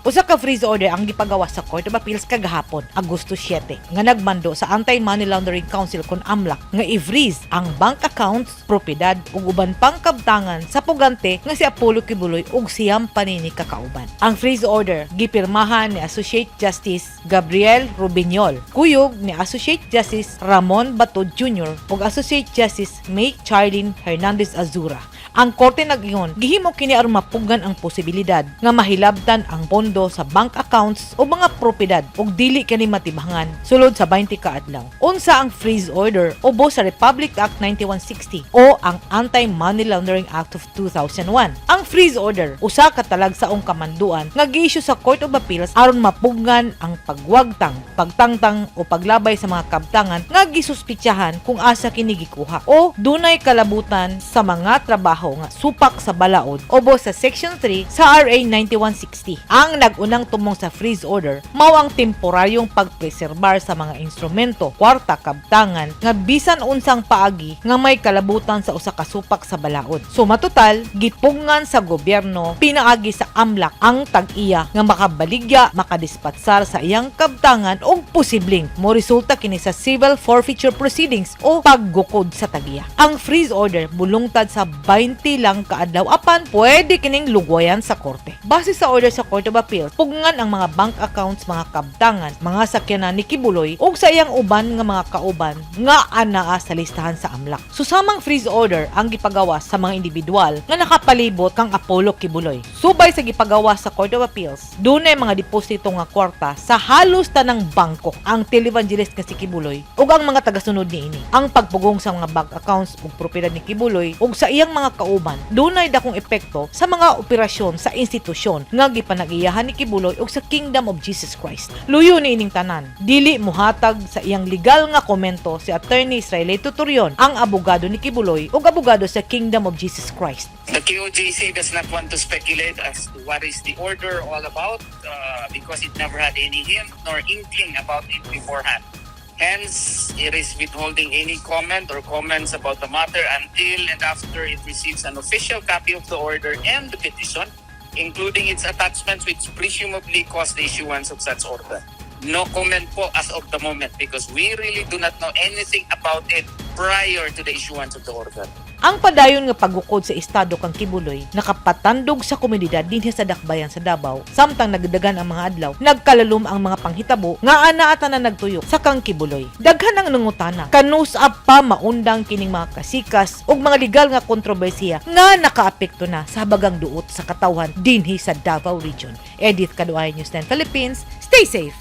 Usa ka freeze order ang gipagawas sa Court of Appeals kagahapon, Agosto 7, nga nagmando sa Anti-Money Laundering Council kon AMLC nga i-freeze ang bank accounts, propiedad ug uban pang kabtangan sa pugante nga si Apollo Quiboloy ug siyam pa nini ka kauban. Ang freeze order gipirmahan ni Associate Justice Gabriel Rubiñol, kuyog ni Associate Justice Ramon Bato Jr. ug Associate Justice May Charlene Hernandez Azura. Ang korte nag-ingon, gihimo kini aron mapugngan ang posibilidad nga mahilabtan ang pondo sa bank accounts o mga propiedad ug dili kini matibangan sulod sa 20 ka adlaw. Unsa ang freeze order ubos sa Republic Act 9160 o ang Anti-Money Laundering Act of 2001? Ang freeze order usa ka talagsaong kamanduan nga gi-issue sa Court of Appeals aron mapugngan ang pagwagtang, pagtangtang o paglabay sa mga kabtangan nga gisuspitsahan kung asa kini gikuha o dunay kalabutan sa mga trabaho nga supak sa balaod ubos sa Section 3 sa RA 9160. Ang nag-unang tumong sa freeze order mao ang temporaryong pagpreserbar sa mga instrumento, kwarta, kabtangan nga bisan unsang paagi nga may kalabutan sa usa ka supak sa balaod. So matutal, gipugngan sa gobyerno pinaagi sa AMLC ang tag-iya nga makabaligya, makadispatsar sa iyang kabtangan og posibleng moresulta kini sa civil forfeiture proceedings o paggukod sa tag-iya. Ang freeze order mulungtad sa 20 lang kaadlaw, apan pwede kining lugwayan sa korte. Base sa order sa Court of Appeals, pugngan ang mga bank accounts, mga kabtangan, mga sakyanan ni Quiboloy ug sa iyang uban nga mga kauban nga anaa sa listahan sa AMLC. Susamang freeze order ang gipagawas sa mga individual nga nakapalibot kang Apollo Quiboloy. Subay sa gipagawas sa Court of Appeals, dunay mga deposito nga kwarta sa halos tanang bangko ang televangelist nga si Quiboloy ug ang mga tagasunod niini. Ang pagpugong sa mga bank accounts ug propiedad ni Quiboloy ug sa iyang mga kauban dunay dakong epekto sa mga operasyon sa institusyon nga gipanag-iyahan ni Quiboloy ug sa Kingdom of Jesus Christ. Luyo ni ining tanan, dili muhatag sa iyang legal nga komento si Attorney Israelito Torreon, ang abogado ni Quiboloy ug abogado sa Kingdom of Jesus Christ. The KOJC does not want to speculate as to what is the order all about because it never had any hint nor inkling about it beforehand. Hence, it is withholding any comment or comments about the matter until and after it receives an official copy of the order and the petition, including its attachments, which presumably caused the issuance of such order. No comment po as of the moment because we really do not know anything about it prior to the issuance of the order. Ang padayon nga paggukod sa estado kang Quiboloy nakapatandog sa komunidad dinhi sa dakbayan sa Davao samtang nagdagan ang mga adlaw, nagkalalom ang mga panghitabo nga anaa tanan nagtuyok sa kang Quiboloy. Daghan ang nangutana kanus-a pa maundang kining mga kasikas ug mga legal nga kontrobersiya nga nakaapekto na sa habagang duot sa katawhan dinhi sa Davao Region. Edith Kaduay, News 10 Philippines. Stay safe.